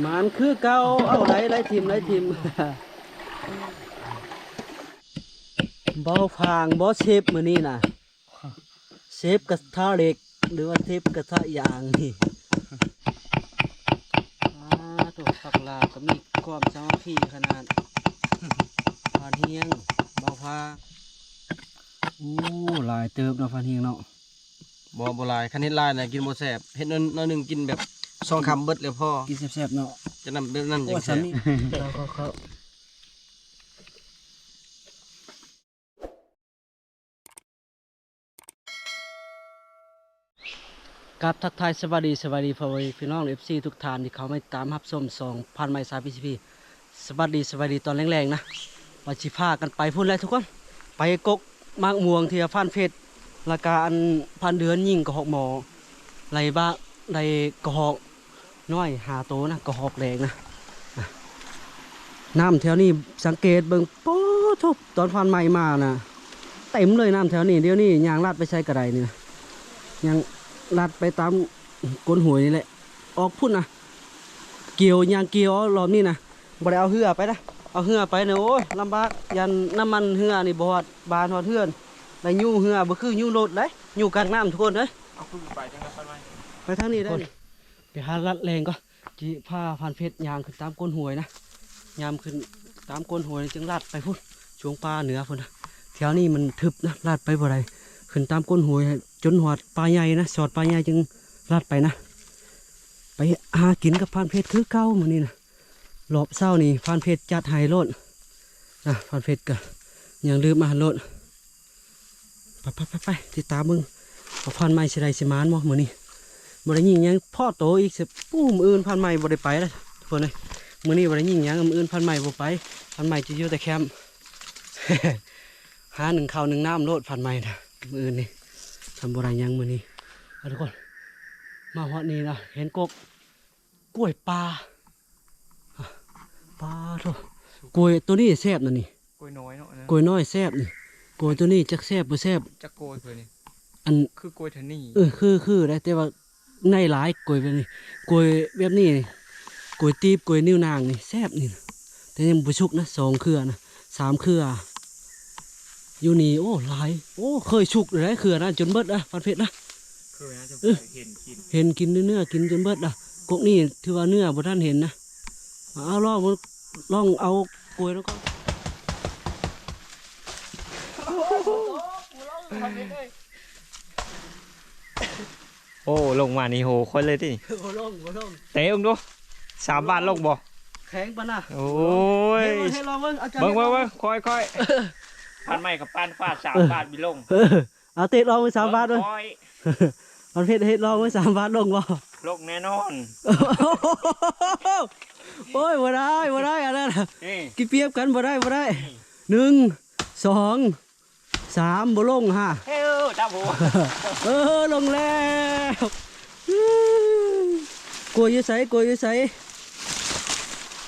ໝານຄືເກົ່າ. ເອົາ ໄດ້ ໄດ້ທີມ ໄດ້ທີມ. ເບົາຟາງບໍ່ເຊບມື້ນີ້ນະ ເຊບກະທະເຫຼັກ ຫຼືວ່າເຊບກະທະຢາງນີ້. ອາ ໂຕ ພັກລາວກໍມີຄວາມສາມັກຄີຂະໜາດ. ຫວານຮຽງ ເບົາຟາງ. ໂອ້ ຫຼາຍເຕີບເນາະ ຫວານຮຽງເນາະ. ບໍ່ ບໍ່ຫຼາຍ ຄັນເຮັດຫຼາຍນະກິນບໍ່ແຊບ ເຮັດໜ້ອຍໜຶ່ງກິນແບບສອງຄຳເບິດແລ້ວພໍ ກິນແຊບໆເນາະ ຈະນຳແບບນັ້ນຈັ່ງແຊບ. ກາບທັກທາຍສະບາຍດີ ສະບາຍດີພໍ່ແມ່ພີ່ນ້ອງ ເອັຟຊີ ທຸກທ່ານທີ່ເຂົ້າມາຕິດຕາມຮັບຊົມຊ່ອງພານໃໝ່ ສາມ ປີ ສະບາຍດີ ສະບາຍດີຕອນແລງໆນະ ວ່າຊິພາກັນໄປພຸ້ນແຫຼະທຸກຄົນ ໄປກົກໝາກມ່ວງທີ່ພານເພັດ ແລ້ວກະອັນພານເດືອນຍິງກະຮອກໝໍ້ ໄດ້ບາ ໄດ້ກະຮອກນ້ອຍຫ້າໂຕນະ ກະຮອກແດງນະ. ນ້ຳແຖວນີ້ສັງເກດເບິ່ງ ໂອ້ໂທ້ ຕອນພານໃໝ່ມານະ ເຕັມເລີຍນ້ຳແຖວນີ້. ດຽວນີ້ຍ່າງລັດໄປໃສກະໄດ້ນີ້ນະ ຍ່າງລັດໄປຕາມກົ້ນຫ້ວຍນີ້ແຫຼະ ອອກພຸ້ນນະ ກ່ຽວ ຍ່າງກ່ຽວເອົາລອບນີ້ນະ. ບໍ່ໄດ້ເອົາເຮືອໄປນະ ເອົາເຮືອໄປນະ ໂອ້ຍ ລຳບາກ ຢ້ານນ້ຳມັນເຮືອນີ້ບໍ່ຮອດບ້ານຮອດເຮືອນ ໄດ້ຍູ້ເຮືອ ບໍ່ຄືຍູ້ລົດເດ້ ຍູ້ກາງນ້ຳທຸກຄົນເອີຍ. ເອົາຄືໄປທາງນັ້ນ ໄປທາງນີ້ໄດ້. ໄປຫາລັດແລ່ນກ່ອນ ຊິພາພານເພັດຍ່າງຂຶ້ນຕາມກົ້ນຫ້ວຍນະ ຍ່າງຂຶ້ນຕາມກົ້ນຫ້ວຍ ຈຶ່ງລັດໄປພຸ້ນ ຊ່ວງປ່າເໜືອພຸ້ນນະ. ແຖວນີ້ມັນທຶບນະ ລັດໄປບໍ່ໄດ້ ຂຶ້ນຕາມກົ້ນຫ້ວຍຈົນຮອດປ່າໃຫຍ່ນະ ສອດປ່າໃຫຍ່ຈຶ່ງລັດໄປນະ. ໄປຫາກິນກັບພານເພັດຄືເກົ່າມື້ນີ້ນະ. ລອບເຊົ້ານີ້ພານເພັດຈັດໃຫ້ໂລດນະ ພານເພັດກະຍັງລືມມາໂລດ. ໄປໆໆໆ ຕິດຕາມເບິ່ງວ່າພານໃໝ່ຊິໄດ້ຊິໝານບໍ່ມື້ນີ້. ບໍ່ໄດ້ຍິງຫຍັງພໍໂຕອີກ ປູ້ ມື້ອື່ນພານໃໝ່ບໍ່ໄດ້ໄປແລ້ວທຸກຄົນເອີຍ. ມື້ນີ້ບໍ່ໄດ້ຍິງຫຍັງ ມື້ອື່ນພານໃໝ່ບໍ່ໄປ ພານໃໝ່ຈະຢູ່ແຕ່ແຄມ ຫາໜຶ້ງເຂົ້າໜຶ້ງນ້ຳໂລດພານໃໝ່ນະ ມື້ອື່ນນີ້. ທຳບໍ່ໄດ້ຫຍັງມື້ນີ້ ເອົາ ທຸກຄົນ ມາຮອດນີ້ນະ ເຫັນກົກ ກ້ວຍປ່າ ປາໂທ້ ກ້ວຍໂຕນີ້ແຊບນະນີ້ ກ້ວຍນ້ອຍເນາະ ກ້ວຍນ້ອຍແຊບນີ້ ກ້ວຍໂຕນີ້ຈັກແຊບບໍ່ແຊບ ຈັກກ້ວຍຄືນີ້ ອັນ ຄືກ້ວຍທະນີ ເອີ ຄື ຄືໄດ໋ ແຕ່ວ່າໃນຫຼາຍກ້ວຍແບບນີ້ ກ້ວຍແບບນີ້ ກ້ວຍຕີບ ກ້ວຍນິ້ວນາງນີ້ແຊບນີ້ນະ ແຕ່ຍັງບໍ່ສຸກນະ ສອງເຄືອນະ ສາມເຄືອ ຢູ່ນີ້ ໂອ້ ຫຼາຍ ໂອ້ ເຄີຍສຸກເລີຍເຄືອນະ ຈົນເບິດນະ ປານເພັດນະ ເອີ ເຫັນກິນ ເຫັນກິນເນື້ອ ກິນຈົນເບິດລະ. ກົກນີ້ຖືວ່າເນື້ອບໍ່ທັນເຫັນນະ. ເອົາ ລອງເບິ່ງ ລອງເອົາກວຍນຳກ່ອນ. ໂອ້ ລົງມານີ້ໂຫຂ້ອຍເລີຍຕິ. ບໍ່ລົງ ບໍ່ລົງ. ເຕະເບິ່ງດູ ສາມບາດລົງບໍ່? ແຂງປານນະ. ໂອ້ຍ ເຮັດລອງເບິ່ງ ເອົາ ເບິ່ງ ເບິ່ງ ເບິ່ງ ຄ່ອຍໆ. ປານໄມ້ກັບປານຟ້າ ສາມບາດບໍ່ລົງ. ເອີ ເອົາເຕະລອງເບິ່ງ ສາມບາດເບິ່ງ. ມັນເຮັດ ເຮັດລອງເບິ່ງ ສາມບາດລົງບໍ່? ລົງແນ່ນອນ. ໂອ້ຍ ບໍ່ໄດ້ ບໍ່ໄດ້ ອັນນັ້ນ ກິນປຽບກັນ ບໍ່ໄດ້ ບໍ່ໄດ້. ໜຶ່ງ ສອງ ສາມ ບໍ່ລົງຫາ. ເອີ ຕາໂບ ເອີ ລົງແລ້ວ. ກວຍຢູ່ໃສ? ກວຍຢູ່ໃສ?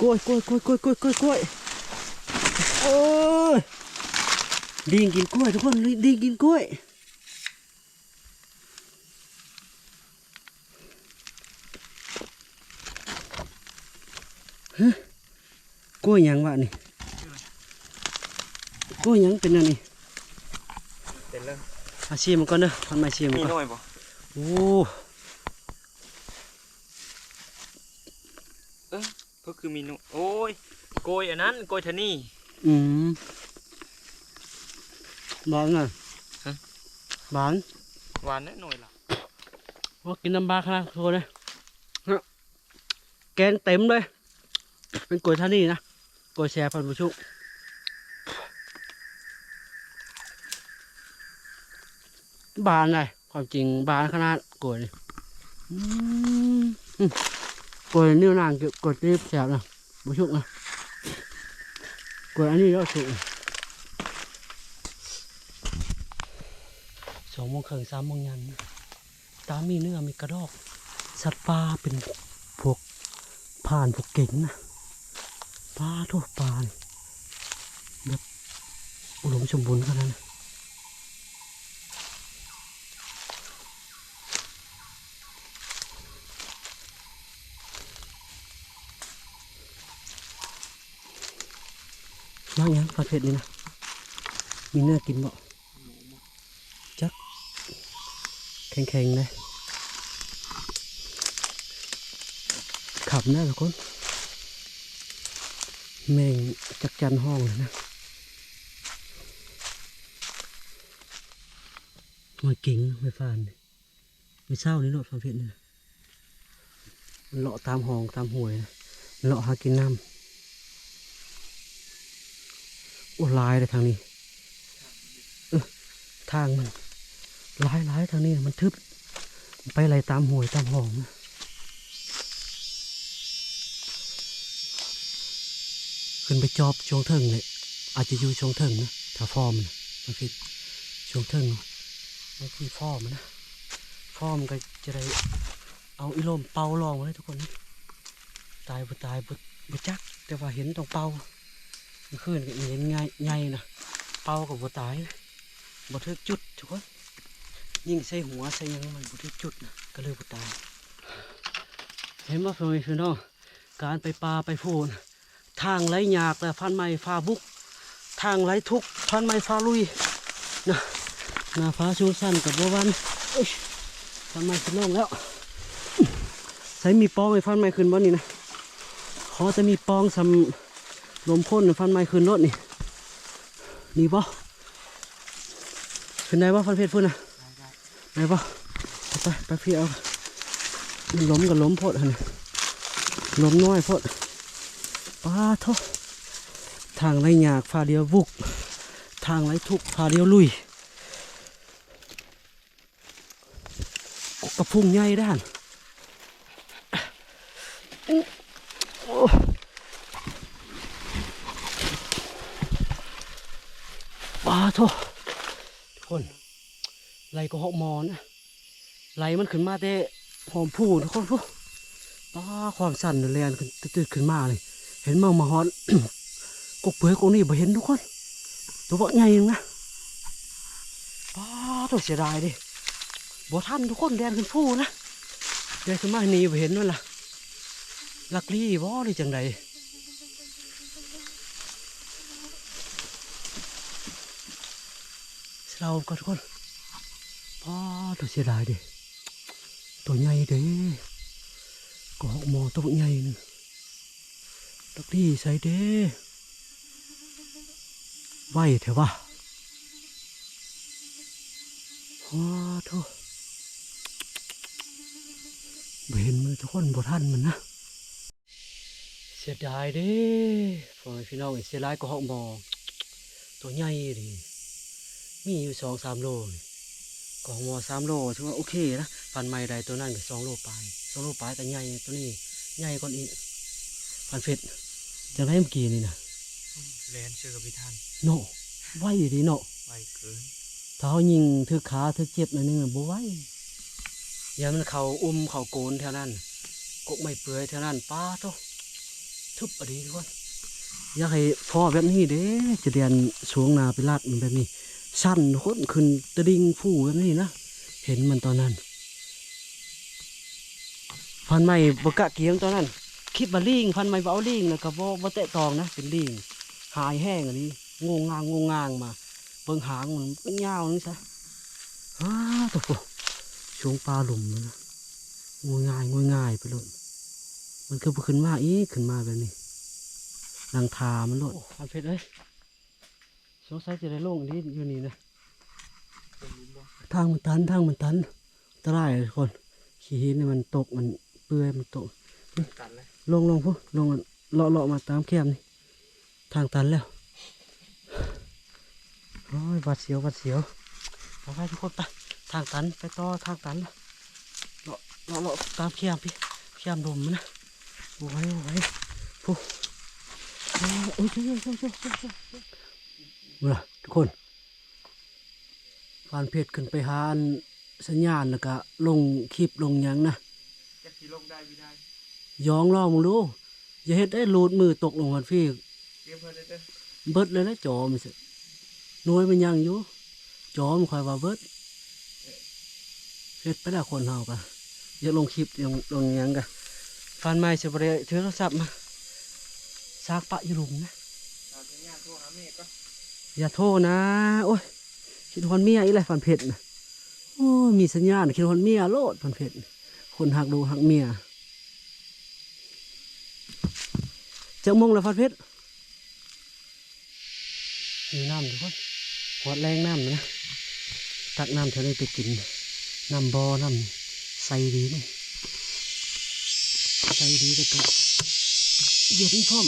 ກວຍ ກວຍ ກວຍ ກວຍ ກວຍ ກວຍ ກວຍ. ໂອ້ຍ ລີງກິນກວຍ ທຸກຄົນ ລີງກິນກວຍ. ຮະ ກວຍຫຍັງວະນີ້? ກວຍຫຍັງເປັນແນວນີ້? ເປັນເລີຍ. ມາຊີມມັນກ່ອນເດີ ພັນໄມ້ຊີມມັນກ່ອນ. ມີໜ່ວຍບໍ່? ໂອ້ ເອີ ເພິ່ນຄືມີໜ່ວຍ. ໂອ້ຍ ກ້ວຍອັນນັ້ນ ກ້ວຍທະນີ. ອືມ ຫວານນະ. ຮະ ຫວານ ຫວານແນ່ໜ່ວຍລະ. ໂອ້ ກິນລຳບາກຂະໜາດ ໂທເດ້. ແກງເຕັມເລີຍ ເປັນກ້ວຍທານີນະ ກ້ວຍແຊບ ທ່ານຜູ້ຊົມ. ບານໄດ໋ ຄວາມຈິງບານຂະໜາດກ້ວຍນີ້. ອືມ ອືມ ກ້ວຍນິ້ວນາງ ກ້ວຍຕີບແຊບນະ ບໍ່ສຸກນະ. ກ້ວຍອັນນີ້ລະສຸກ ສອງໂມງເຄິ່ງ ສາມໂມງຍັນ. ຕາມີເນື້ອມີກະດອກ ສັດປ່າເປັນພວກຜ່ານ ພວກເກັງນະ. ປາໂທ້ ປ່ານີ້ແບບອຸດົມສົມບູນຂະໜາດນະ. ມາຫຍັງປາເພັດນີ້ນະ? ມີເນື້ອກິນບໍ່? ຈັກ ແຂງໆເດ້ ຄ່ຳແລ້ວທຸກຄົນ. ແມງຈັກຈັ່ນຮ້ອງແລ້ວນະ. ຫ້ອຍເກັງ ຫ້ອຍຟານ ມື້ເຊົ້ານີ້ໂລດ ຟານເພັດນີ້ນະ. ມັນເລາະຕາມຮ່ອງຕາມຫ້ວຍນະ ເລາະຫາກິນນ້ຳ. ໂອ້ ຫຼາຍເດ້ທາງນີ້. ເອີ ທາງມັນຫຼາຍໆ ທາງນີ້ມັນທຶບ ໄປໄລ່ຕາມຫ້ວຍຕາມຮ່ອງນະ. ຂຶ້ນໄປຈອບຊ່ວງເທິງນີ້ ອາດຈະຢູ່ຊ່ວງເທິງນະ ຖ້າຟອມນະ ມັນຜິດຊ່ວງເທິງ ບາງທີຟອມນະ ຟອມກໍຈະໄດ້ເອົາອີ່ລົມເປົ່າລອງເລີຍທຸກຄົນ. ຕາຍບໍ່ຕາຍບໍ່ ບໍ່ຈັກ ແຕ່ວ່າເຫັນຕ້ອງເປົ່າ. ມື້ຄືນກໍເຫັນໃຫຍ່ ໃຫຍ່ນະ ເປົ່າກໍບໍ່ຕາຍ ບໍ່ຖືກຈຸດທຸກຄົນ. ຍິງໃສ່ຫົວໃສ່ຫຍັງມັນບໍ່ຖືກຈຸດນະ ກໍເລີຍບໍ່ຕາຍ. ເຫັນບໍ່ ພໍ່ແມ່ພີ່ນ້ອງ? ການໄປປ່າໄປພູນ ທາງໄຫຼຍາກແລະ ຟານໄມ້ຟ້າບຸກ ທາງໄຫຼທຸກ ຟານໄມ້ຟ້າລຸຍນະ. ໜ້າຜາສູງຊັນກໍບໍ່ຫວັ່ນ ເອີຍ ຟານໄມ້ຂຶ້ນລົງແລ້ວ. ໃສມີປ່ອງໃຫ້ຟານໄມ້ຂຶ້ນບໍ່ນີ້ນະ? ຂໍແຕ່ມີປ່ອງສ່ຳລົມຄົນ ຟານໄມ້ຂຶ້ນໂລດນີ້. ນີ້ບໍ່? ຂຶ້ນໄດ້ບໍ່ ຟານເພັດພຸ້ນນະ? ໄດ້ບໍ່? ໄປ ໄປ ໄປພີ້ເອົາ. ມັນລົມກໍລົມໂພດຫັ້ນນະ ລົມນ້ອຍໂພດ. ປາໂທ້ ທາງໄຫຼຍາກຟ້າດຽວວຸກ ທາງໄຫຼທຸກຟ້າດຽວລຸຍ. ກະພຸງໃຫຍ່ເດ້ຫັ້ນ. ໂອ້ ປາໂທ້ ທຸກຄົນ ໄຫຼກໍຮອກໝໍນະ ໄຫຼມັນຂຶ້ນມາແຕ່ຫອມພູນ ທຸກຄົນ. ປາ ຄວາມຊັນແລ່ນຂຶ້ນ ຕຶດໆ ຂຶ້ນມານີ້ ເຫັນມາ ມາຮອດ ກົກເປືອຍກົກນີ້ບໍ່ເຫັນ ທຸກຄົນ. ໂຕບັກໃຫຍ່ໜຶ່ງນະ ປາໂທ້ ເສຍດາຍເດ້ ບໍ່ທັນ ທຸກຄົນ ແລ່ນຂຶ້ນພູນະ. ເດ ຂຶ້ນມານີ້ບໍ່ເຫັນມັນລະ ລັກລີ້ບໍ່ ຫຼືຈັ່ງໃດ? ເຊົາກ່ອນ ທຸກຄົນ. ປາໂທ້ ເສຍດາຍເດ້ ໂຕໃຫຍ່ເດ້ ກໍຮອກໝໍໂຕບັກໃຫຍ່ໜຶ່ງ. ລັກລີ້ໃສເດ້ ໄວແທ້ວະ. ໂອ້ໂທ້ ບໍ່ເຫັນມັນ ທຸກຄົນ ບໍ່ທັນມັນນະ. ເສຍດາຍເດ້ ພໍ່ແມ່ພີ່ນ້ອງເອີຍ ເສຍດາຍກໍຮອກໝໍ ໂຕໃຫຍ່ເດ້ ມີຢູ່ສອງສາມໂລນີ້. ກໍຮອກໝໍສາມໂລ ຖືວ່າໂອເຄນະ. ຟານໄມ້ໄດ້ໂຕນັ້ນກໍສອງໂລປາຍ ສອງໂລປາຍກໍໃຫຍ່ ໂຕນີ້ໃຫຍ່ກວ່ານີ້. ຟານເພັດ ຈັ່ງໃດເມື່ອກີ້ນີ້ນະ? ແລ່ນເຊື່ອກັບພິທັນເນາະ ໄວດີເນາະ ໄວເກີນ. ຖ້າເຮົາຍິງຖືກຂາຖືກເຈັບໜ້ອຍໜຶ່ງນະ ບໍ່ໄວ. ຢ່າມັນເຂົ້າອຸ່ມເຂົ້າໂກນແຖວນັ້ນ ກົກໄມ້ເປືອຍແຖວນັ້ນ ປາໂທ້ ທຶບອະດີ ທຸກຄົນ. ຢາກໃຫ້ພໍ້ແບບນີ້ເດ້ ຈະແລ່ນສວງໜ້າໄປລັດມັນແບບນີ້ ຊັນ ທຸກຄົນ ຂຶ້ນຕະລິ່ງພູແບບນີ້ນະ. ເຫັນມັນຕອນນັ້ນ ຟານໄມ້ບໍ່ກະກຽມຕອນນັ້ນ ຄິດວ່າລີງ ຟານໄມ້ບໍ່ເອົາລີງ ແລ້ວກໍບໍ່ ບໍ່ແຕະຕ້ອງນະ ເປັນລີງ ຫາຍແຮງອີ່ຫຼີ ງູງງາງ ງູງງາງມາ. ເບິ່ງຫາງມັນຍາວນີ້ຊະ. ອ້າ ໂທ້ ໂທ້ ຊ່ວງປ່າລຸ່ມນະ ງຸຍງ່າຍ ງຸຍງ່າຍໄປໂລດ. ມັນຄືບໍ່ຂຶ້ນມາອີກ ຂຶ້ນມາແບບນີ້ ນັ່ງຖ້າມັນໂລດ. ໂອ້ ອາເພັດເອີຍ ສົງໄສຈະໄດ້ລົງອີ່ຫຼີຢູ່ນີ້ນະ. ທາງມັນຕັນ ທາງມັນຕັນ ອັນຕະລາຍທຸກຄົນ. ຂີ້ຫີນນີ້ມັນຕົກ ມັນເປືອຍ ມັນຕົກ. ຕັນເລີຍ ລົງ ລົງພຸ້ນ ລົງ ເລາະ ເລາະມາຕາມແຄມນີ້. ທາງຕັນແລ້ວ. ໂອ້ຍ ຫວາດສຽວ ຫວາດສຽວ. ໄປ ໄປ ທຸກຄົນ ໄປ. ທາງຕັນ ໄປຕໍ່ທາງຕັນ. ເລາະ ເລາະ ເລາະຕາມແຄມພີ້ ແຄມດົມນະ. ບໍ່ໄຫວ ບໍ່ໄຫວ ພຸ້ນ. ໂອ້ຍ ໂອ້ຍ ໂອ້ຍ ພຸ້ນລະ ທຸກຄົນ. ຟານເພັດຂຶ້ນໄປຫາອັນ ສັນຍານ ແລ້ວກະລົງຄລິບລົງຫຍັງນະ. ຈັກຊິລົງໄດ້ບໍ່ໄດ້ ຢອງລອງເບິ່ງດູ. ຢ່າເຮັດໄດ້ ຫຼຸດມືຕົກລົງຫັ້ນພີ້. ເກັບເພິ່ນເດີ ເບິດເລີຍນະ ຈອມ. ໜ່ວຍມັນຍັງຢູ່ ຈອມ ຂ້ອຍວ່າເບິດ. ເຮັດໄປແລ້ວ ຄົນເຮົາກະຢາກລົງຄລິບ ຢາກລົງຫຍັງກະ. ຟານໃໝ່ຊິບໍ່ໄດ້ຖືໂທລະສັບມາ ຊາກປະຢູ່ລຸ່ມນະ. ສາວສັນຍານໂທຫາ ຢ່າໂທນະ ໂອ້ຍ ຄິດຮອດເມຍອີກແຫຼະ ພານເພັດນະ. ໂອ້ຍ ມີສັນຍານ ຄິດຮອດເມຍໂລດ ພານເພັດ ຄົນຮັກລູກຮັກເມຍ. ຈັກໂມງແລ້ວ ພານເພັດ? ຫິວນ້ຳທຸກຄົນ ຮອດແລ້ງນ້ຳນະ ຕັກນ້ຳແຖວນີ້ໄປກິນ ນ້ຳບໍ່ ນ້ຳໃສດີນີ້ ໃສດີ ແລ້ວກໍເຢັນພ້ອມ.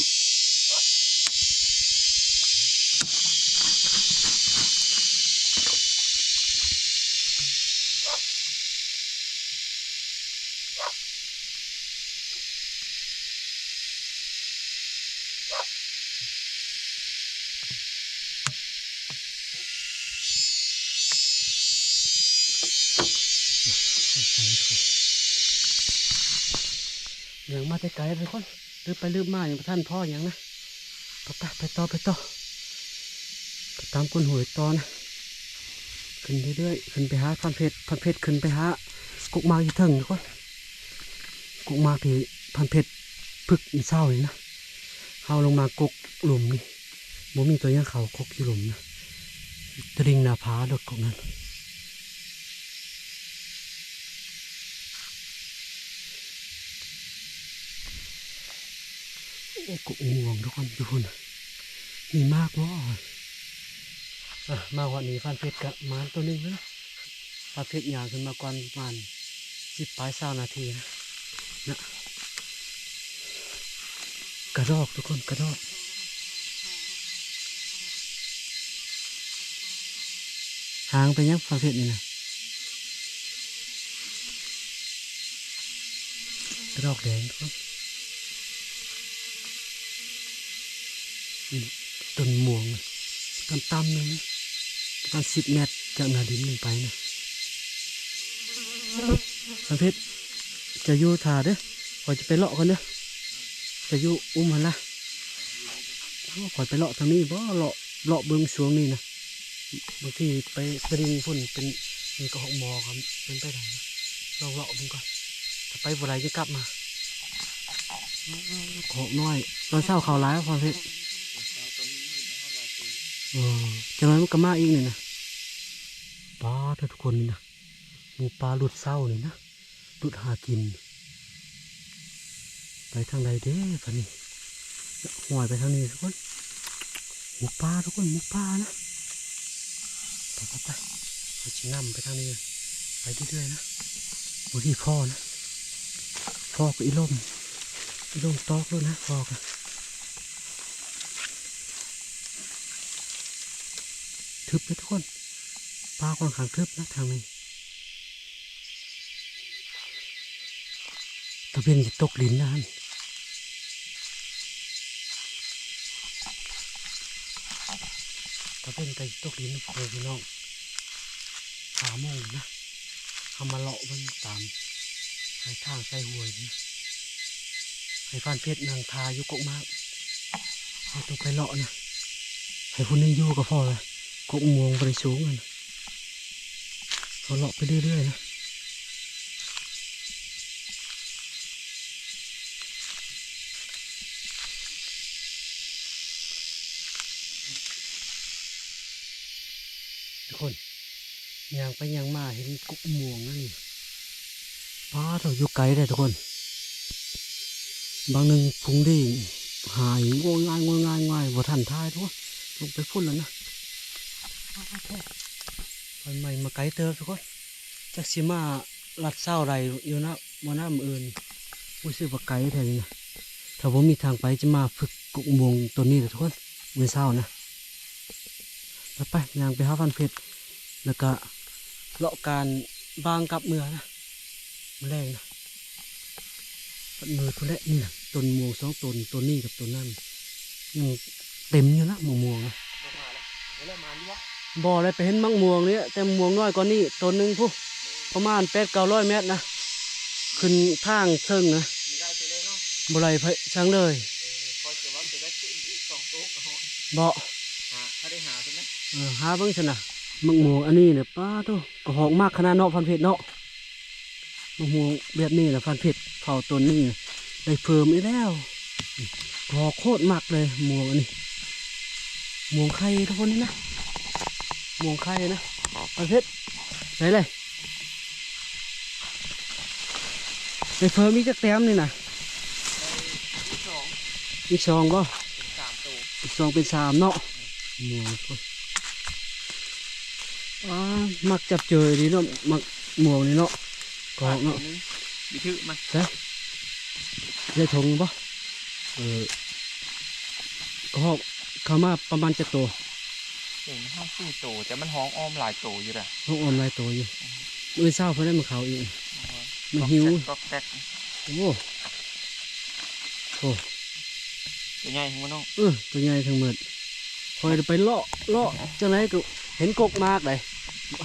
ຍ່າງມາແຕ່ໄກທຸກຄົນ ລືບໄປລືບມາຍັງບໍ່ທັນພໍຫຍັງນະ. ໄປໆ ໄປຕໍ່ ໄປຕໍ່ ໄປຕາມກົ້ນຫ້ວຍຕໍ່ນະ. ຂຶ້ນເລື້ອຍໆ ຂຶ້ນໄປຫາພານເພັດ ພານເພັດຂຶ້ນໄປຫາກົກໝາກຢູ່ເທິງທຸກຄົນ ກົກໝາກທີ່ພານເພັດຝຶກມື້ເຊົ້ານີ້ນະ. ເຮົາລົງມາກົກຫຼຸມນີ້ ບໍ່ມີຕົວຫຍັງເຂົ້າກົກຢູ່ຫຼຸມນະ ຕະລິ່ງໜ້າຜາໂລດກົກນັ້ນ. ໂອ້ ກົກມ່ວງທຸກຄົນ ຢູ່ພຸ້ນ ມີໝາກບໍ່? ອ່ະ ມາຮອດນີ້ພານເພັດກະໝານໂຕໜຶ່ງແລ້ວນະ. ພານເພັດຍ່າງຂຶ້ນມາກ່ອນປະມານສິບປາຍຊາວນາທີນະ ນະ ກະດອກທຸກຄົນ ກະດອກ. ຫາງເປັນຫຍັງພານເພັດນີ້ນະ? ກະດອກແດງທຸກຄົນ. ອືມ ຕົ້ນມ່ວງຕ່ຳໆ ໜຶ່ງ ປະມານສິບແມັດຈາກໜ້າດິນຂຶ້ນໄປນະ. ພານເພັດ ເຈົ້າຢູ່ຖ້າເດີ ຂ້ອຍຈະໄປເລາະກ່ອນເດີ ເຈົ້າຢູ່ອຸມຫັ້ນລະ. ໂອ້ ຂ້ອຍໄປເລາະທາງນີ້ບໍ່ ເລາະ ເລາະເບິ່ງຊ່ວງນີ້ນະ. ບາງທີໄປຕະລິ່ງພຸ້ນເປັນ ມີກະຮອກໝໍກະເປັນໄປໄດ້ນະ ລອງເລາະເບິ່ງກ່ອນ ຖ້າໄປບໍ່ໄດ້ຈະກັບມາ. ກະຮອກນ້ອຍ ຕອນເຊົ້າເຂົ້າຫຼາຍ ພານເພັດ ເອີ ຈັກໜ້ອຍມັນກະມາອີກນີ້ນະ. ປາດເດີທຸກຄົນ ນີ້ນະ ໝູປ່າຫຼຸດເຊົ້ານີ້ນະ ຫຼຸດຫາກິນ. ໄປທາງໃດເດ້ບາດນີ້? ຫ້ອຍໄປທາງນີ້ທຸກຄົນ ໝູປ່າທຸກຄົນ ໝູປ່ານະ. ໄປໆໆ ເຮົາຊິນຳໄປທາງນີ້ ໄປເລື້ອຍໆ ນະ. ໂອ້ຍ ພໍ້ນະ ພໍ້ກະອີ່ລົມ ອີ່ລົມຕອກໂລດນະ ພໍ້ກະ. ທຶບເດີທຸກຄົນ ປ່າຂ້ອນຂ້າງທຶບນະທາງນີ້. ຕາເວັນຊິຕົກດິນນະຫັ້ນ ຕາເວັນໃກ້ຊິຕົກດິນ ພໍ່ແມ່ພີ່ນ້ອງ. ຫ້າໂມງນະ ເຮົາມາເລາະເບິ່ງຕາມຊາຍທາງຊາຍຫ້ວຍນີ້ນະ. ໃຫ້ພານເພັດນັ່ງຖ້າຢູ່ກົກໝາກ ເຮົາຕ້ອງໄປເລາະນະ. ໃຫ້ຜູ້ໜຶ່ງຢູ່ກະພໍລະ ກົກມ່ວງບໍ່ໄດ້ສູງຫັ້ນ. ເຮົາເລາະໄປເລື້ອຍໆນະ ທຸກຄົນ. ຍ່າງໄປຍ່າງມາເຫັນກົກມ່ວງນະນີ້. ປາດໂທ້ ຢູ່ໄກເດ້ທຸກຄົນ ບາງໜຶ່ງພຸງດີຫາຍໂງຍງ່າຍໆ ບໍ່ທັນຖ່າຍທຸກຄົນ. ລົງໄປພຸ້ນແລ້ວນະ ປາດໂທ້ ໄຟໄໝ້ມາໄກເຕີບທຸກຄົນ. ຈັກຊິມາລັດເຊົ້າໄດ້ຢູ່ນະ ບໍ່ນະ ມື້ອື່ນ. ຮູ້ສຶກວ່າໄກແທ້ນີ້ນະ ຖ້າບໍ່ມີທາງໄປ ຈະມາຝຶກກົກມ່ວງຕົ້ນນີ້ແຫຼະທຸກຄົນ ມື້ເຊົ້ານະ. ໄປໆ ຍ່າງໄປຫາພານເພັດ ແລ້ວກະເລາະການບ້າງກັບເມືອນະ ມື້ແລງນະ. ເບິດມື້ພຸ້ນແຫຼະ ນີ້ນະ ຕົ້ນມ່ວງສອງຕົ້ນ ຕົ້ນນີ້ກັບຕົ້ນນັ້ນ ຍັງເຕັມຢູ່ນະ ໝາກມ່ວງນະ. ບໍ່ໄດ້ໄປເຫັນໝາກມ່ວງນີ້ ແຕ່ໝາກມ່ວງນ້ອຍກວ່ານີ້ຕົ້ນໜຶ່ງພຸ້ນ ປະມານແປດເກົ້າຮ້ອຍແມັດນະ ຂຶ້ນທາງເທິງນະ. ບໍ່ໄດ້ໄປທາງເລີຍ ບໍ່ ຫາເບິ່ງຊັ້ນນະ. ໝາກມ່ວງອັນນີ້ນະ ປາດໂທ້ ກະຮອກໝາກຂະໜາດເນາະ ພານເພັດເນາະ. ໝາກມ່ວງແບບນີ້ນະ ພານເພັດເຜົາຕົ້ນນີ້ນະ ໄດ້ເພີ່ມອີກແລ້ວ. ກະຮອກໂຄດໝາກເລີຍ ໝາກມ່ວງອັນນີ້. ມ່ວງໄຂ່ທຸກຄົນນີ້ນະ ມ່ວງໄຂ່ນະ ປາເພັດ ໄດ້ເລີຍ ໄດ້ເພີ່ມອີກຈັກແຕ້ມນີ້ນະ ອີກສອງ ອີກສອງບໍ່ ເປັນສາມໂຕ ອີກສອງເປັນສາມເນາະ ມ່ວງ ອ້າ ມັກຈັບເຈີດີເນາະ ມັກມ່ວງນີ້ເນາະ ກະຮອກເນາະ ມີຖືກມັນ ໃສ່ ໃສ່ຖົງບໍ່ ເອີ ກະຮອກເຂົ້າມາປະມານຈັກໂຕ ເຫັນຫ້າສີ່ໂຕ ແຕ່ມັນຮ້ອງອ້ອມຫຼາຍໂຕຢູ່ເດ້ ຮ້ອງອ້ອມຫຼາຍໂຕຢູ່ ມື້ເຊົ້າເພິ່ນໄດ້ມາເຂົ້າອີກ ມັນຫິວ ກອກແກກ ໂອ້ ໂອ້ ຕົວໃຫຍ່ທັງໝົດເນາະ ເອີ ຕົວໃຫຍ່ທັງໝົດ ຂ້ອຍໄປເລາະ ເລາະຈັ່ງໃດກໍເຫັນກົກໝາກໃດ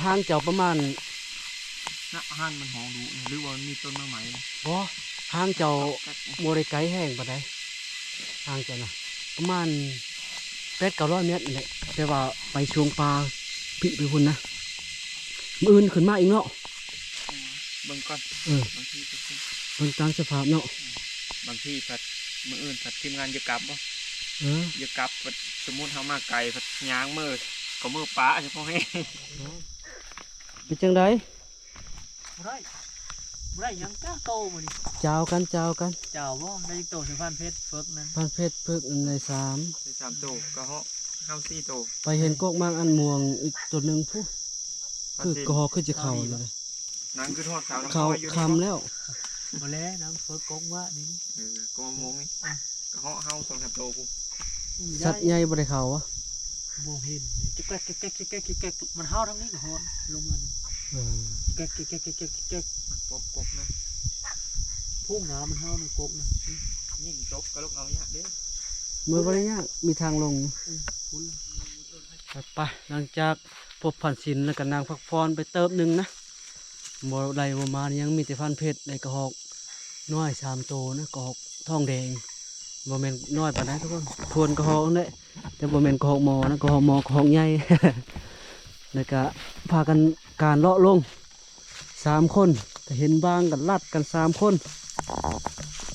ຫ່າງເຈົ້າປະມານ ນະ ຫ່າງມັນຮ້ອງດຸ ຫຼືວ່າມັນມີຕົ້ນໄມ້ໃໝ່ ບໍ່ ຫ່າງເຈົ້າບໍ່ໄດ້ໄກແຮງປານໃດ ຫ່າງເຈົ້ານະ ປະມານແປດເກົ້າຮ້ອຍແມັດນີ້ແຫຼະ ແຕ່ວ່າໄປຊ່ວງປ່າພິໄປພຸ້ນນະ ມື້ອື່ນຂຶ້ນມາອີກເນາະ ເບິ່ງກ່ອນ ເອີ ບາງທີກໍຄື ເບິ່ງຕາມສະພາບເນາະ ບາງທີພັດ ມື້ອື່ນພັດທີມງານຢາກກັບບໍ່ ເອີ ຢາກກັບ ພັດສົມມຸດເຮົາມາໄກ ພັດຍ່າງເມືອ ກໍເມືອປ່າ ສະເພາະແຮງ ເປັນຈັ່ງໃດ ບໍ່ໄດ້ ບໍ່ໄດ້ຫຍັງຈັກໂຕມື້ນີ້ ຈາວກັນ ຈາວກັນ ຈາວບໍ່ ໄດ້ຈັກໂຕ ໃສ່ພານເພັດເພິກນັ້ນ ພານເພັດເພິກນັ້ນໄດ້ສາມ ໄດ້ສາມໂຕ ກະເຫາະ ເຮົາສີ່ໂຕ ໄປເຫັນກົກໝາກອັນມ່ວງອີກໂຕໜຶ່ງພຸ້ນ ຄືກະເຫາະຄືຈະເຂົ້າຢູ່ເດ ນາງຄືທອດສາວນ້ຳ ເຂົ້າຄ່ຳແລ້ວ ບໍ່ແລ ນາງເພິກກົກວ່ານີ້ ເອີ ກໍມາໂມງນີ້ ກະເຫາະເຮົາສອງສາມໂຕພຸ້ນ ສັດໃຫຍ່ບໍ່ໄດ້ເຂົ້າຫວາ ບໍ່ເຫັນ ແກກໆໆໆ ມັນເຫົ່າທາງນີ້ກະຮອດລົງມານີ້ ເອີ ແກກໆໆໆ ມັນປົບກົກນະ ພຸ້ນນະ ມັນເຫົ່ານະກົກນະ ຍິງຕົກກະລົກເອົາຍາກເດ້ ມັນບໍ່ໄດ້ຍາກ ມີທາງລົງ ເອີ ພຸ້ນລະ ໄປ ຫຼັງຈາກພົບພານສິນແລ້ວກະນັ່ງພັກຜ່ອນໄປເຕີບໜຶ່ງນະ ບໍ່ໄດ້ບໍ່ມາ ຍັງມີແຕ່ພານເພັດ ໄດ້ກະຮອກນ້ອຍສາມໂຕນະ ກະຮອກທອງແດງ ບໍ່ແມ່ນນ້ອຍປານໃດທຸກຄົນ ທວນກະຮອກຫັ້ນແຫຼະ ແຕ່ບໍ່ແມ່ນກະຮອກໝໍນະ ກະຮອກໝໍກະຮອກໃຫຍ່ ແລ້ວກະພາກັນການເລາະລົງສາມຄົນ ກະເຫັນບາງກະລັດກັນສາມຄົນ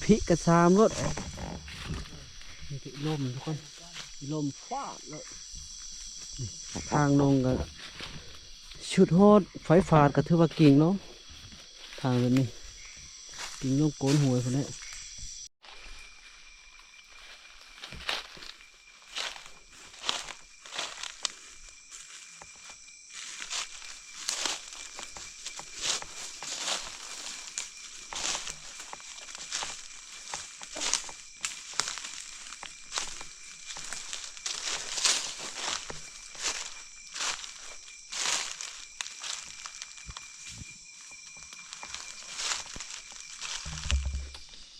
ພິກະສາມລົດ ມີແຕ່ລົມທຸກຄົນ ລົມຟາດເລີຍ ທາງລົງກະສຸດໂຫດ ໄຟຟ້າກະຖືວ່າກິ່ງລົງ ທາງແບບນີ້ ກິ່ງລົງໂກນຫ້ວຍພຸ້ນແຫຼະ.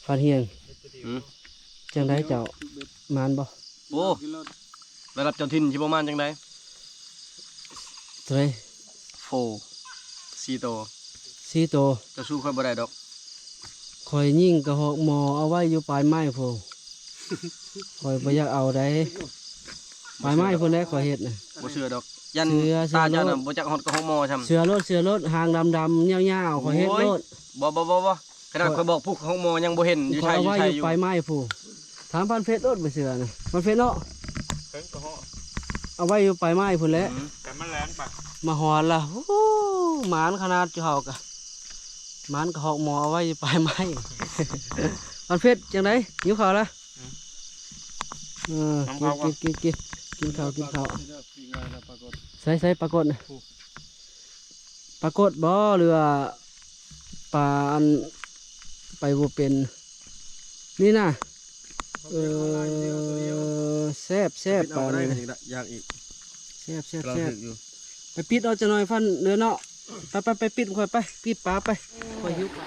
ຟາດຮຽງ ອືມ ຈັ່ງໃດເຈົ້າ ໝານບໍ່? ໂອ້ ລະດັບເຈົ້າຖິ່ນຊິບໍ່ໝານຈັ່ງໃດ? ເທົ່າໃດ? ໂຟ ສີ່ໂຕ ສີ່ໂຕ ເຈົ້າສູ້ຂ້ອຍບໍ່ໄດ້ດອກ ຂ້ອຍຍິງກະຮອກໝໍເອົາໄວ້ຢູ່ປາຍໄມ້ພຸ້ນ ຂ້ອຍບໍ່ຢາກເອົາໃດ ປາຍໄມ້ພຸ້ນແຫຼະຂ້ອຍເຮັດນະ ບໍ່ເຊື່ອດອກ ຢ້ານຕາເຈົ້ານະບໍ່ຈັກຮອດກະຮອກໝໍຊ້ຳ ເຊື່ອໂລດ ເຊື່ອໂລດ ຫາງດຳໆ ຍາວໆ ຂ້ອຍເຮັດໂລດ ບໍ່ໆໆໆ ຂະໜາດຂ້ອຍບອກຜູ້ເຮົາໝໍຍັງບໍ່ເຫັນ ຢູ່ໃສ ເອົາໄວ້ຢູ່ປາຍໄມ້ພຸ້ນ ຖາມພັນເພັດໂລດ ບໍ່ເຊື່ອນະ ພັນເພັດເນາະ ເພິ່ນກໍເຫາະ ເອົາໄວ້ຢູ່ປາຍໄມ້ພຸ້ນແຫຼະ ອືມ ແຕ່ມັນແລ່ນໄປ ມາຮອດລະ ໂອ້ ໝານຂະໜາດ ເຮົາກະ ໝານກະຮອກໝໍເອົາໄວ້ຢູ່ປາຍໄມ້ ພັນເພັດ ຈັ່ງໃດ ຫິວເຂົ້າລະ ອືມ ເອີ ກິນ ກິນ ກິນ ກິນເຂົ້າ ກິນເຂົ້າ ໃສ ໃສປາກົດ ປາກົດບໍ່ ຫຼືວ່າປາອັນໄປບໍ່ເປັນ ນີ້ນະ ເອີ ແຊບ ແຊບປານີ້ນະ ຢາກອີກ ແຊບ ແຊບ ແຊບ ໄປປິດເອົາຈັກໜ່ອຍພັນເດີເນາະ ໄປ ໄປ ໄປປິດຂ້ອຍໄປ ປິດປາໄປ ຂ້ອຍຫິວປາ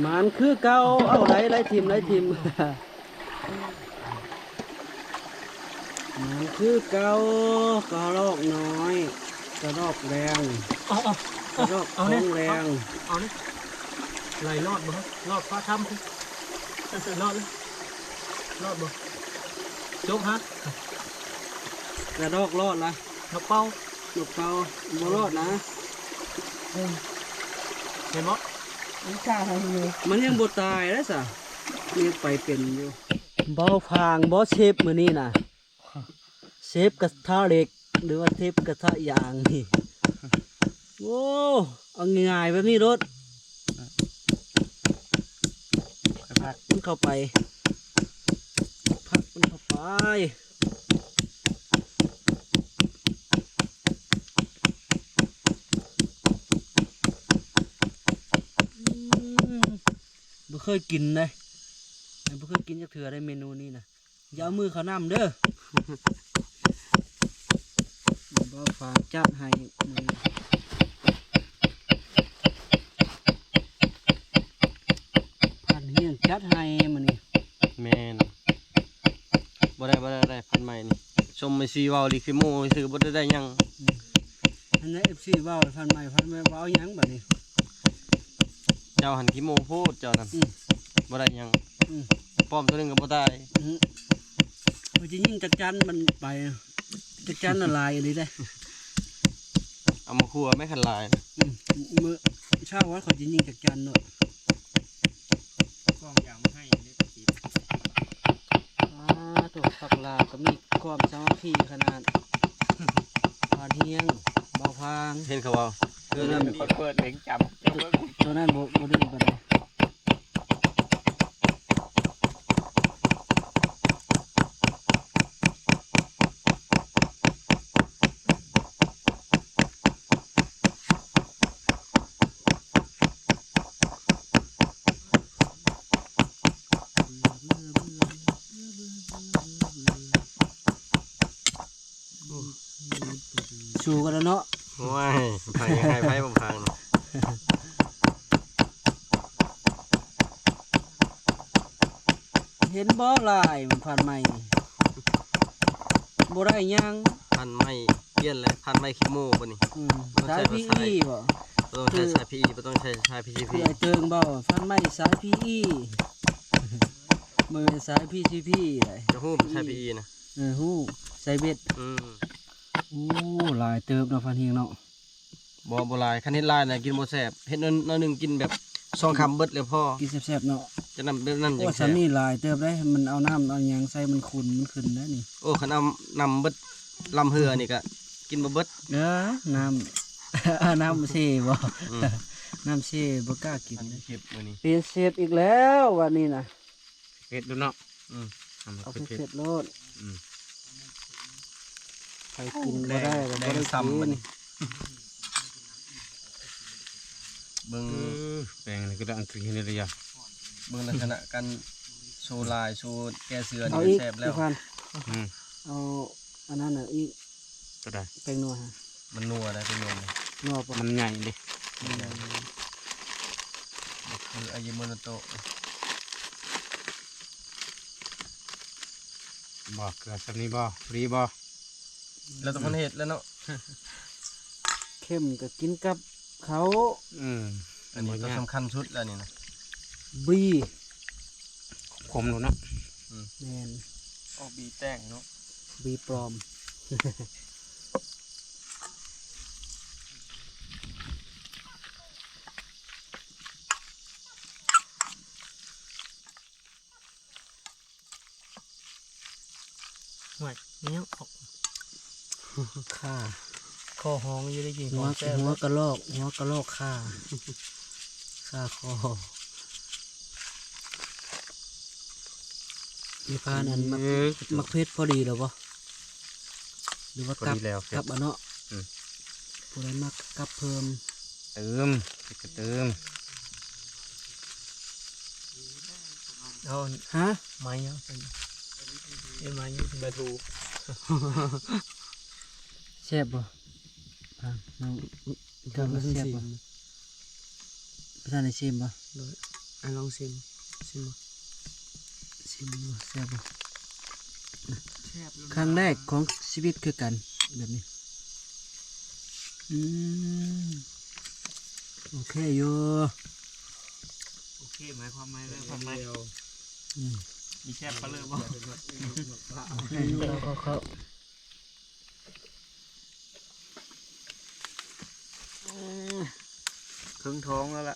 ໝານຄືເກົ່າ ເອົາໄດ້ ໄດ້ທີມ ໄດ້ທີມ. ມັນຄືເກົ່າ ກະລອກນ້ອຍ ກະລອກແດງ ເອົາ ເອົາ ກະລອກ ເອົາ ທອງແດງ ເອົານີ້ ໄຫຼລອດບໍ່ ລອດຟ້າຖ້ຳ ລອດລະ ລອດບໍ່ ຈົກຮະ ກະລອກລອດລະ ນົກເປົ້າ ນົກເປົ້າ ບໍ່ລອດນະ ເຫັນບໍ່ ມັນຍັງບໍ່ຕາຍເດ້ສະ ມັນຍັງໄປເປັນຢູ່ ເບົາຟາງບໍ່ເຊບມື້ນີ້ນະ. ເຊບກະທະເຫຼັກ ຫຼືວ່າເຊບກະທະຢາງນີ້ ໂອ້ ເອົາງ່າຍໆແບບນີ້ໂລດ ຜັກມັນເຂົ້າໄປ ຜັກມັນເຂົ້າໄປ ອືມ ບໍ່ເຄີຍກິນເດ້ ບໍ່ເຄີຍກິນຈັກເທື່ອເດ້ເມນູນີ້ນະ. ຢ່າເອົາມືເຂົ້ານຳເດີ ບ່າວຟາງຈັດໃຫ້ມື້ນີ້ ພັນຮຽງຈັດໃຫ້ມື້ນີ້ ແມ່ນ ບໍ່ໄດ້ ບໍ່ໄດ້ ໄດ້ພັນໃໝ່ນີ້ ຊົມເອັບຊີເວົ້າລີຄືໂມຊື່ ບໍ່ໄດ້ ໄດ້ຫຍັງ ອືມ ອັນນັ້ນເອັບຊີເວົ້າພັນໃໝ່ ພັນໃໝ່ບໍ່ເອົາຫຍັງບາດນີ້ ເຈົ້າຫັ້ນຂີ້ໂມ້ໂພດເຈົ້ານັ້ນ ອືມ ບໍ່ໄດ້ຫຍັງ ອືມ ປ້ອມຕົວໜຶ່ງກໍບໍ່ຕາຍ ອືມ ຂ້ອຍຊິຍິງຈັກຈັນມັນໄປ ຈັກຈັນນະຫຼາຍອີ່ຫຼີເດ້ ເອົາມາຄົວແມ່ນຄັນຫຼາຍ ອືມ ມື້ເຊົ້າວ່າຂ້ອຍຊິຍິງຈັກຈັນໂລດ ກ້ອງຢາງມາໃຫ້ເດ້ຕິດ ອາ ໂທ້ ພັກລາວກໍມີຄວາມສາມັກຄີຂະໜາດ ພານຮຽງ ບ່າວພາງ ເຫັນເຂົາເວົ້າ ໂຕນັ້ນ ເປີດເຫຼັງຈຳ ໂຕນັ້ນບໍ່ ບໍ່ໄດ້ປານໃດ. ສູ້ກັນແລ້ວເນາະ ໂອ້ຍ ໃຜ ໃຜ ໃຜບໍ່ຟັງ ເຫັນບໍ່ລາຍມັນພັນໃໝ່ ບໍ່ໄດ້ຫຍັງ ພັນໃໝ່ປ່ຽນແລ້ວ ພັນໃໝ່ຂີ້ໂມ້ບັດນີ້ ອືມ ສາຍພີອີບໍ່ ບໍ່ຕ້ອງໃຊ້ສາຍພີອີ ບໍ່ຕ້ອງໃຊ້ສາຍພີຊີພີ ຄືໄອ້ເຕີງເວົ້າ ພັນໃໝ່ສາຍພີອີ ບໍ່ແມ່ນສາຍພີຊີພີໃດ ຈະຮູ້ສາຍພີອີນະ ເອີ ຮູ້ ສາຍເບັດ ອືມ ໂອ້ ຫຼາຍເຕີບເນາະ ພັນຮຽງເນາະ ບໍ່ ບໍ່ຫຼາຍ ຄັນເຮັດຫຼາຍນະກິນບໍ່ແຊບ ເຮັດໜ້ອຍໜຶ່ງກິນແບບສອງຄຳເບິດແລ້ວພໍ ກິນແຊບໆເນາະ ຈະນຳແບບນັ້ນ ໂອ້ ຈັ່ງແຊບ ສ່ຳນີ້ຫຼາຍເຕີບເດ້ ມັນເອົານ້ຳເອົາຫຍັງໃສ່ມັນຂຸ່ນ ມັນຂຶ້ນແລ້ວນີ້ ໂອ້ ຄັນເອົານ້ຳເບິດລຳເຮືອນີ້ກະກິນບໍ່ເບິດ ເອີ ນ້ຳ ນ້ຳເຊບໍ່ ອືມ ນ້ຳເຊບໍ່ກ້າກິນ ອັນນີ້ເຊບມື້ນີ້ ປ່ຽນເຊບອີກແລ້ວບາດນີ້ນະ ເຜັດໂລດເນາະ ອືມ ເອົາເຜັດໆໂລດ ອືມ ໃຜກິນບໍ່ໄດ້ກໍບໍ່ໄດ້ກິນ ເບິ່ງ ເອີ ແປງນີ້ກໍໄດ້ອັນຄືເຮັດໄດ້ລະຍະ ເບິ່ງລັກສະນະການໂຊລາຍ ໂຊແກ້ເສືອນີ້ແຊບແລ້ວ ອືມ ເອົາອັນນັ້ນນະອີກ ໂຕໃດ ແປ້ງນົວ ມັນນົວໄດ໋ ແປ້ງນົວ ນົວບໍ່ ມັນໃຫຍ່ເດ້ ອືມ ຄືອາຢິໂມໂນໂຕະ ບໍ່ ເກືອສ່ຳນີ້ບໍ່ ພໍດີບໍ່ ແລ້ວແຕ່ຄົນເຮັດແລ້ວເນາະ ເຂັ້ມກໍກິນກັບເຂົ້າ ອືມ ອັນນີ້ຕົວສຳຄັນສຸດແລ້ວນີ້ນະ ບີ ຂົມໂລດເນາະ ອືມ ແມ່ນ ອອກບີແຕງເນາະ ບີປລອມ. ຫ້ວຍ ມີຫຍັງອອກ ຂ້າ ຄໍຮ້ອງຢູ່ ໄດ້ຍິນ ຫົວ ຫົວກະລອກ ຫົວກະລອກຂ້າ ຂ້າຄໍ ມີພານອັນໝາກ ເອີ ໝາກເຜັດພໍດີແລ້ວບໍ່? ຫຼືວ່າ ພໍດີແລ້ວ ກັບ ກັບເອົາເນາະ ອືມ ຜູ້ໃດມັກກັບເພີ່ມ ເຕີມ ກໍເຕີມ ເອົາ ຮະ ໄມ້ຫຍັງ ເອີ້ນໄມ້ຫຍັງ ປາທູ ແຊບບໍ່? ອ່າ ນ້ອງ ເຈົ້າວ່າແຊບບໍ່? ບໍ່ທັນໄດ້ຊີມບໍ່? ໂດຍ ອ່າ ລອງຊີມ ຊີມບໍ່? ຊີມບໍ່ ແຊບບໍ່? ແຊບ ຄັ້ງແລກຂອງຊີວິດຄືກັນ ແບບນີ້ ອືມ ໂອເຄຢູ່ ໂອເຄ ໝາຍຄວາມໝາຍເລີຍ ຄວາມໝາຍ ອືມ ມີແຊບປາເລີບໍ່? ເຂົ້າ ເຂົ້າ ເຂົ້າ. ເຄິ່ງທ້ອງແລ້ວລະ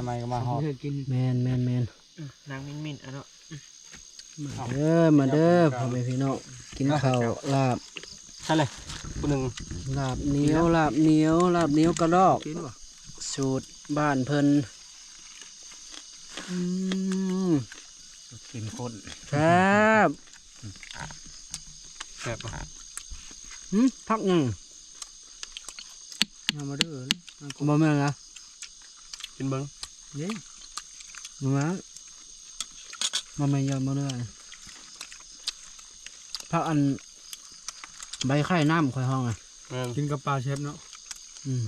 ໃໝ່ໆກໍມາຮອດ ແມ່ນໆໆ ອືມ ນາງມິນໆ ອະເນາະ ອືມ ມາເດີ ມາເດີ ພໍ່ແມ່ພີ່ນ້ອງ ກິນເຂົ້າລາບ ໃສ່ເລີຍ ຜູ້ໜຶ່ງ ລາບໜຽວ ລາບໜຽວ ລາບໜຽວກະລອກ ກິນບໍ່? ສູດບ້ານເພິ່ນ ອືມ ເຂັ້ມຂຸ້ນ ແຊບ ແຊບບໍ່? ຫື ຜັກຫຍັງ? ຍາມມາເດີ ບໍ່ແມ່ນນະ ກິນເບິ່ງ ເດ້ ມາ ມາແມ່ນຍາມມາເດີ ຜັກອັນ ໃບໄຂ່ນ້ຳ ຂ້ອຍຮ້ອງນະ ແມ່ນ ກິນກັບປາແຊບເນາະ ອືມ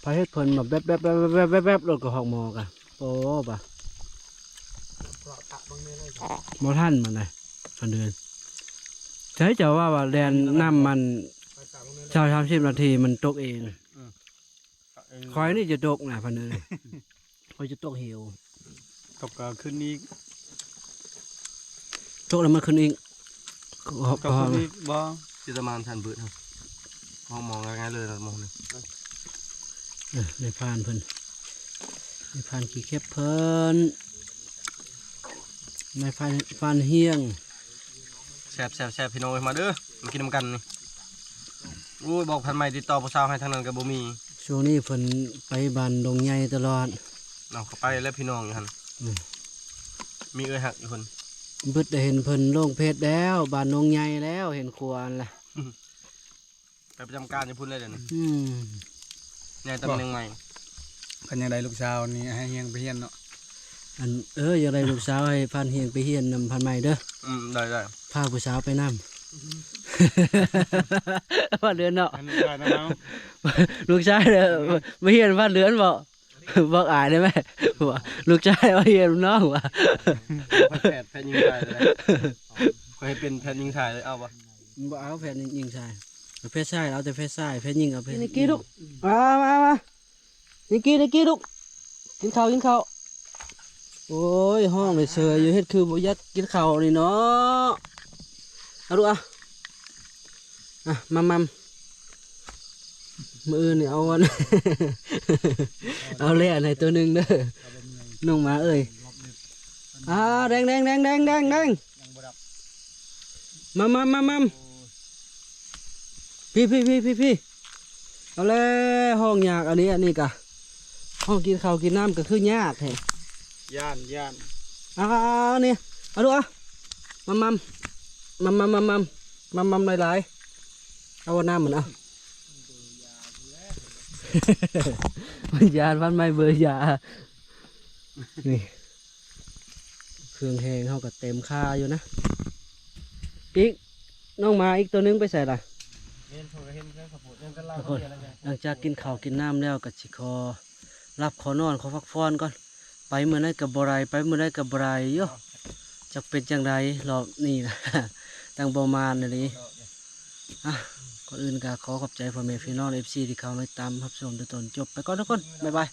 ໃຜເຮັດເພິ່ນແບບ ແບບ ໂລດກະຮອກໝໍກະ ໂອ້ບາ ບໍ່ທັນມັນໃດ ອັນເດີນ ໃຈເຈົ້າວ່າ ວ່າແລ່ນນ້ຳມັນ ຊາວສາມສິບນາທີມັນຕົກເອງ ອືມ ຂ້ອຍນີ້ຈະຕົກນະ ພັນເອີຍ ຂ້ອຍຈະຕົກເຫວ ຕົກກະຂຶ້ນອີກ ຕົກແລ້ວມັນຂຶ້ນອີກ ຕົກກະຂຶ້ນອີກບໍ່ ຊິປະມານຊັ້ນບືດ ເຮົາມອງງ່າຍໆເລີຍນະ ມອງນີ້ ເອີ ນາຍພານເພິ່ນ ນາຍພານຂີ້ເຂັບເພິ່ນ ນາຍພານ ພານຮຽງ ແຊບໆໆ ພີ່ນ້ອງເອີຍ ມາເດີ ມາກິນນຳກັນນີ້ ໂອ້ຍ ບອກພັນໃໝ່ຕິດຕໍ່ຜູ້ສາວໃຫ້ທາງນັ້ນກະບໍ່ມີ ຊ່ວງນີ້ເພິ່ນໄປບ້ານດົງໃຫຍ່ຕະຫຼອດ ເອົາ ກະໄປແລ້ວພີ່ນ້ອງຢູ່ຫັ້ນ ອືມ ມີເອື້ອຍຮັກຢູ່ພຸ້ນ ບຶດໄດ້ເຫັນເພິ່ນລົງເຟສແລ້ວ ບ້ານດົງໃຫຍ່ແລ້ວ ເຫັນຂົວຫັ້ນລະ ໄປປະຈຳການຢູ່ພຸ້ນເລີຍດຽວນີ້ ອືມ ຍ້າຍຕຳແໜ່ງໃໝ່ ຄັນຢາກໄດ້ລູກສາວນີ້ໃຫ້ຮຽງໄປຮຽນເນາະ ອັນ ເອີ ຢາກໄດ້ລູກສາວໃຫ້ພານຮຽງໄປຮຽນນຳພານໃໝ່ເດີ ອືມ ໄດ້ໆ ພາຜູ້ສາວໄປນຳ ພານເດືອນເນາະ ລູກຊາຍເດີ ໄປຮຽນພານເດືອນບໍ ບອກອ້າຍໄດ້ໄໝ ລູກຊາຍມາຮຽນນຳນ້ອງວ່າ ຂ້ອຍແພດ ແພດຍິງຊາຍເລີຍ ຂ້ອຍເປັນແພດຍິງຊາຍເລີຍ ເອົາບໍ່? ບໍ່ເອົາແພດຍິງຊາຍ ແພດຊາຍເອົາແຕ່ແພດຊາຍ ແພດຍິງເອົາແພດຍິງ ນິກກີ້ລູກ ມາ ມາ ມາ ນິກກີ້ ນິກກີ້ລູກ ກິນເຂົ້າ ກິນເຂົ້າ ໂອ້ຍ ຮ້ອງເສີຍຢູ່ ເຮັດຄືບໍ່ຢາກກິນເຂົ້ານີ້ເນາະ ເອົາລູກ ເອົາ ອ່ະ ມາມາ ມື້ອື່ນນີ້ເອົາອັນ ເອົາແລ່ນໃຫ້ໂຕໜຶ່ງເດີ ນ້ອງໝາເອີຍ ອ່າ ແດງ ແດງ ແດງ ແດງ ແດງ ແດງ ມາ ມາ ມາ ມາ ພີ້ ພີ້ ພີ້ ພີ້ ພີ້ ເອົາແລ້ວ ຮ້ອງຍາກອັນນີ້ ອັນນີ້ກະ ຮ້ອງກິນເຂົ້າກິນນ້ຳກະຄືຍາກແທ້ ຢ້ານ ຢ້ານ ອ່າ ນີ້ ເອົາດູ ອ່ະ ມາມ ມາມ ມາມ ມາມ ຫຼາຍໆ ເອົາ ເອົານ້ຳມັນ ເອົາ ມັນຢ້ານ ພັນໃໝ່ເບີຢາ ນີ້ ເຄື່ອງແຮງເຮົາກະເຕັມຄາຢູ່ນະ ອີກ ນ້ອງໝາອີກໂຕໜຶ່ງໄປໃສລະ? ທຸກຄົນ ຫຼັງຈາກກິນເຂົ້າກິນນ້ຳແລ້ວກະຊິຂໍຫຼັບຂໍນອນ ຂໍພັກຜ່ອນກ່ອນ ໄປມື້ໃດກະບໍ່ໄດ້ ໄປມື້ໃດກະບໍ່ໄດ້ຢູ່ ຈັກເປັນຈັ່ງໃດລອບນີ້ນະ ຕັ້ງບໍ່ມານອີ່ຫຼີ ອ່ະ ກ່ອນອື່ນກະຂໍຂອບໃຈພໍ່ແມ່ພີ່ນ້ອງ ເອັຟຊີ ທີ່ເຂົ້າມາຕິດຕາມຮັບຊົມແຕ່ຕົ້ນຈົບ ໄປກ່ອນທຸກຄົນ ບາຍບາຍ.